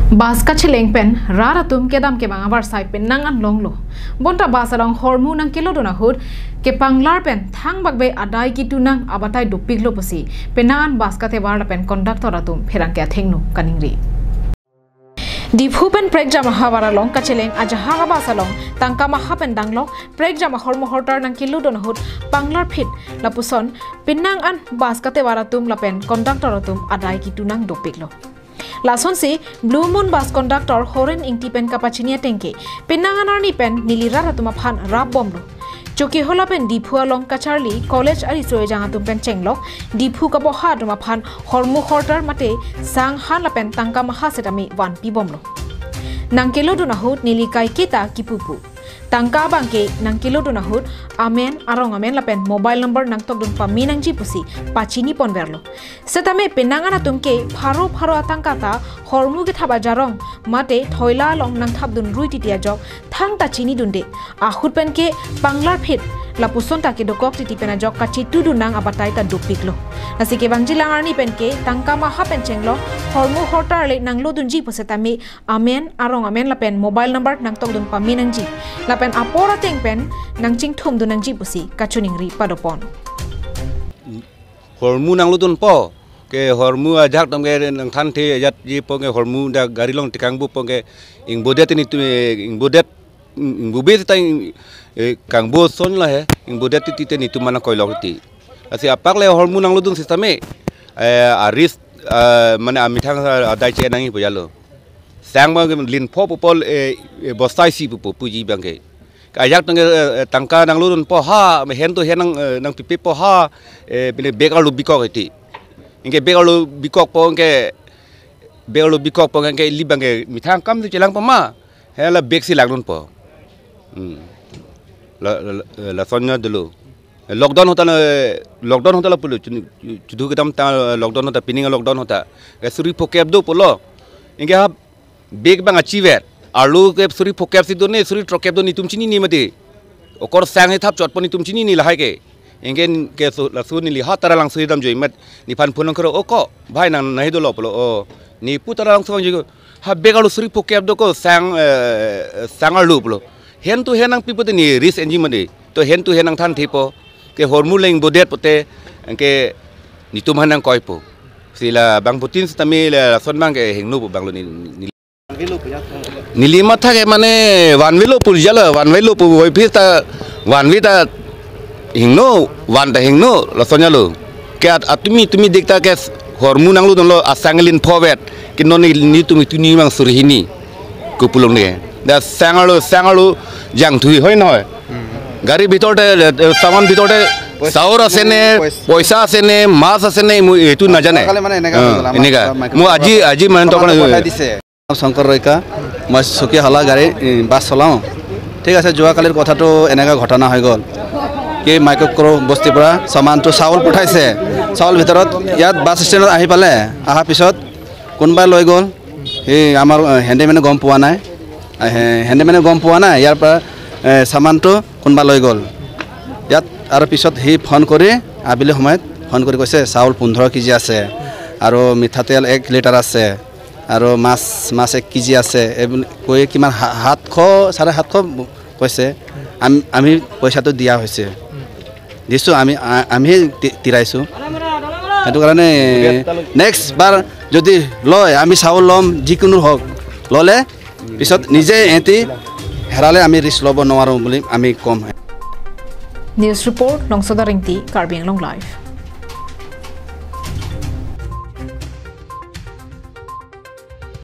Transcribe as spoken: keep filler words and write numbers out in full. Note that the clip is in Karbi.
Bus kacheleng pen rat atum kedam kevang avarsai penang an longlo. Bonta bus along hormu nangkelodun ahut kepanglar pen thangbakbe adai kitu nang abatai dopiklo pusi penang an bus katevar lapen conductor atum pherangke athengno kaningri. Diphu pen Prekjam ahavar along kacheleng ajahak abus along tangka maha pen danglok Prekjam ahormu hortar nangkelodun ahut panglarphit lapuson penang an bus katevar atum lapen conductor atum adai kitu nang dopiklo. Lasonsi Blue Moon bus conductor Horen Ingti pen kapachini atengke penang an arni pen neli rat atum aphan rapbomlo. Chokihola pen Diphu along kacharli college ariso ejang atum pen chenglok Diphu kaboha atum aphan hormu hortar mate sang han lapen tangka maha setame vanpibomlo. Nangkelodun ahut neli kaiketa kipupu. Tangka abangke nangkelodun ahut amen, arong amen lapen mobile number nangtokdun pame nangji pusi pachiniponverlo. Setame penang an atumke pharo pharo atangka ta hormu kethap ajarong mate thoila along nangthapdun rui titi ajok thangta chinidunde. Ahut penke panglarphit lapuson ta kedokok titi pen ajok kachetudun nang abatai ta dopiklo. Lasi kevangjilang arni penke tangka maha pen chenglok hormu hortar le nanglodunji pu setame amen, arong amen lapen mobile number nangtokdun pame nangji. Lapen apor ateng pen nangchingthumdun nangji pusi kachiningri padopon. Hormu nanglodunpo, ke hormu ajahak atumke nangthanthe ajatjipo, ke hormu dak gari along tekangbupo, ke ingbodet tini tu, ingbodet, ingbube seta ing, eh, kangbu ason lahe, ingbodet titi te netum mana koilok titi. Lasi apak le hormu nanglodun setame, eh, aris, eh, mane amethang adai chenangji pu jalo. Sang abang linpho pupo, eh, eh, bosta isi pupo puji abangke. Ajahak atumke, eh, eh, tangka nanglodunpo ha, hen to hen nang, eh, nangpipepo ha, eh, pine bag arlo bikok titi. Anke bag arlo bikokpo anke, bag arlo bikokpo anke ili abangke methang akam si chelangpo ma. Hela bag si langdunpo. Hmm. La, la, la, eh, lasonnya dulu. Lockdown ahut ta, lockdown ahut ta lapulo, chun-, chudu kedam ta lockdown ahut ta, pining lockdown ahut ta. Ke suri phokep do pulo. Anke ha bag abang achiver. Arlo ke suri phokep si done, suri throkkep do netum chinine mati. Okor sang ethap chotpo netum chinine lahai ke. Anke ke so, laso neli ha Taralangso damjoi mat nephan phone nangkero, "O ko, bhai nang nahi dolo pulo, o. Nepu Taralangso vangji ko." Ha bag arlo suri phokep do ko sang, eh, sang arlo pulo. Hen to hen nangpipo te ne risk enji mati. To hen to hen nangthanthepo. Ke hormu le ingbodet pote, anke netum han nangkoipo. Si labangphutin setame lason abangke hingnopo abanglo ne, ne, neli matha ke mane vanvelo pu jala, vanvelo pu voiphit ta vanve ta hingno, van ta hingno, lasonnya lo. Ke at, atumi, tumi dik ta ke hormu nanglodunlo asang linphovet. Ke non ne, netum tuni abang suri hini. Kopulong ne. Da sang arlo, sang arlo jangthui hoi na hoi. Gari bhitorte, eh, saman bhitorte, poisa, saur ase ne, poisa, poisa ase ne, mas ase ne, moi etu najane. Kale mane eneka, ah, hoi g'ল, আমাৰ eneka. Micro, micro, মই আজি, আজি মানে saman তখন পঠাই দিছে। শংকৰ ৰৈকা, মই চকীহালা গাড়ী, ই, বাছ চলাওঁ। ঠিক আছে, যোৱাকালিৰ কথাটো এনেকা ঘটনা হৈ গ'ল। কি মাইক্ৰ' বস্তিৰ পৰা চামানটো চাউল পঠাইছে। চাউল ভিতৰত ইয়াত বাছ ষ্টেণ্ডত আহি পালে, অহাৰ পিছত কোনোবাই লৈ গ'ল। সেই আমাৰ, এ, হেণ্ডিমেনে গম পোৱা নাই। এ, হে-, হেণ্ডিমেনে গম পোৱা নাই, ইয়াৰ পৰা, এ, চামানটো কোনোবা লৈ গ'ল। ইয়াত আৰু পিছত সি ফোন কৰি আবেলি সময়ত ফোন কৰি কৈছে, "চাউল পোন্ধৰ কেজি আছে আৰু মিঠাতেল এক লিটাৰ আছে আৰু মাছ, মাছ এক কেজি আছে।" এই বুলি কৈ কিমান সা-, সাতশ, চাৰে সাতশ কৈছে। আম-, আমি পইচাটো দিয়া হৈছে। দিছোঁ আমি, আ-, আমিহে তি-, তিৰাইছোঁ। সেইটো কাৰণে নেক্সট বাৰ যদি লয়, আমি চাউল ল'ম, যিকোনো হওক, ল'লে পিছত নিজে এটি হেৰালে আমি ৰিস্ক ল'ব নোৱাৰোঁ বুলি আমি ক'ম। News report, Longsoda Ringti, Karbi Anglong Live.